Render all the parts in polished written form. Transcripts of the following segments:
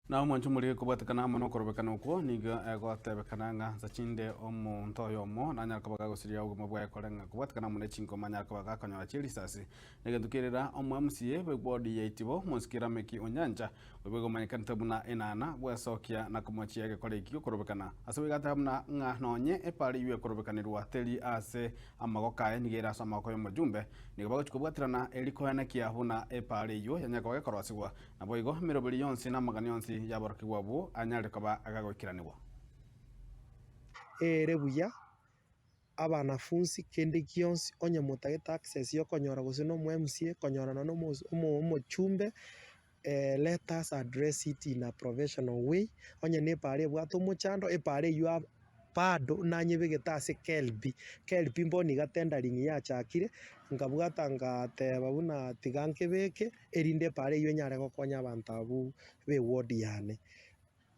Na omwancho moria kobwatekana amo nokorobekana okwo, nigo egotebekana ng'a nsa chinde omonto oyomo nanyare koba gagosiria obogima bwaye koreng'a kobwatekana amo ne chinkoma anyare koba gakonyora chierisasi. Negento kerera omo-MCA bw'ewodi ya Itibo, Mosiki Rameki Onyancha, oyio omanyekanete buna Enana, gwesokia na komochia egekora eki gi'okorobekana. Ase boigo agateba buna ng'a nonye epara eyio ekorobekanirwa teri ase amagoko aye nigo ere ase amagoko y'omojumbe, nigo bagochia kobwaterana eri koenekia buna epara eyio yanyare koba gekorosigwa. Naboigo emeroberi yonsi na amagani onsi y'aborokigwa abwo anyare koba agagoikeranigwa. Ere buya abanafunsi kende gionsi onye motagete access yokonyora gose na omo MCA konyorana na omochumbe let us address it in a professional way, onye na epara ebwate omochando epara eywo bado nanyebegete ase KLB, KLB bono iga tendering yachakire, nkabwata ngateba buna tiga nkebeke. erinde epaara eyio enyare gokonya abanto abwo b'eward yane.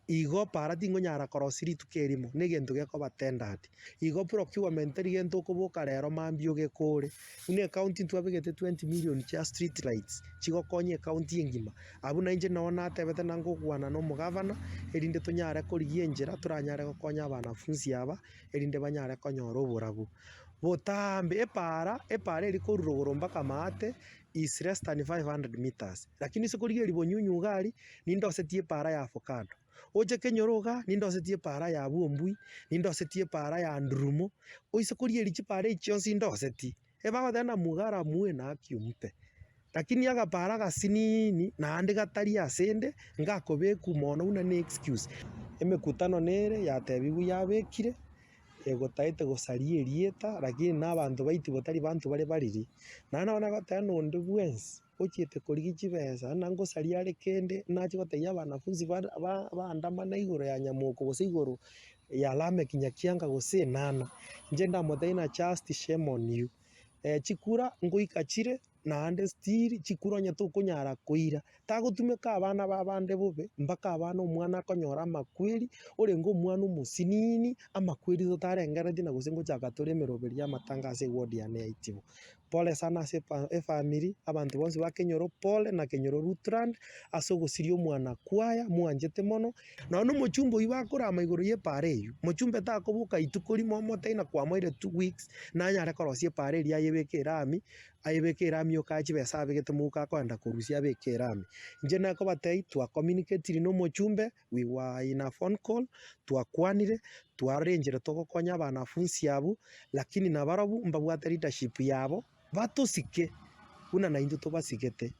Igo paara tingonyara korosia rituko erimo, na egento gekoba tendered. Igo procurement teri gento okoboka rero mambia ogekore. Buna ecounty ntwabegete 20 million chia street lights, chigokonya ecounty engima. Abwo nainche noo natebete na ngokwana na omogavana, erinde tonyare korigia enchera toranyare gokonya abanafunsi aba, erinde banyare konyora oborabu. Botambe epaara, epaara eria korwa rogoro mpaka maate. is less than 500 metres, lakini ase korigereria bonyunyu iga aria, nindosetie epaara ya avocado, oche kenyoro igaa, nindosetie epaara ya bwombui, nindosetie epaara ya ndurumo, oise korigereria chipaara echi chionsi ndosetie, ebagoteba ng'a mugara mwe na haki ompe. Lakini agapaara agasinini naende gatari asende, ngakobekwa mono buna ne excuse. Emekutano nere yatebigwe yabekire. egotaete gosaria erieta, lakini na abanto baito batari banto bare bariri. Naende nabo nagoteba ng'a onde bwensi ochiete korigia chibesa buna ngosaria are kende, nache gotebia abanafunzi bare ba baandamana igoro ya nyamoko gose igoro ya Lameck Nyakianga gose Enana, inche ndamotebie ng'a just shame on you. Chikura ngoika chire. Naende still chikura onye tokonyara koira, tagotumeka abana b'abande bobe, mpaka abana omwana akonyora amakweri, orenge omwana omosinini, amakweri totarengereretie na gose ngochaka tore emeroberi y'amatanga ase eward yane ya Itibo. Pole sana ase efa efamiri, abanto bonsi ba Kenyoro pole na Kenyoro Lutheran, ase ogosiria omwana kwaya mwanchete mono. Nonya na omochumba oyio bakorama igoro y'epaara eyio, mochumba takoboka rituko rimo omotebi na kwamoire 2 weeks, nanyare korosia epaara eria ayebeke erami, ayebeke erami okae chibesa abegete mouko akoenda korusia abeke erami. Inche nakobatebia twacommunicatiri na omochumbe, we were in a phone call, twakwanire, twarora enchera togokonya abanafunsi abwo, lakini nabarobwo mbabwate leadership yabo, batosike buna naintwe tobasigete.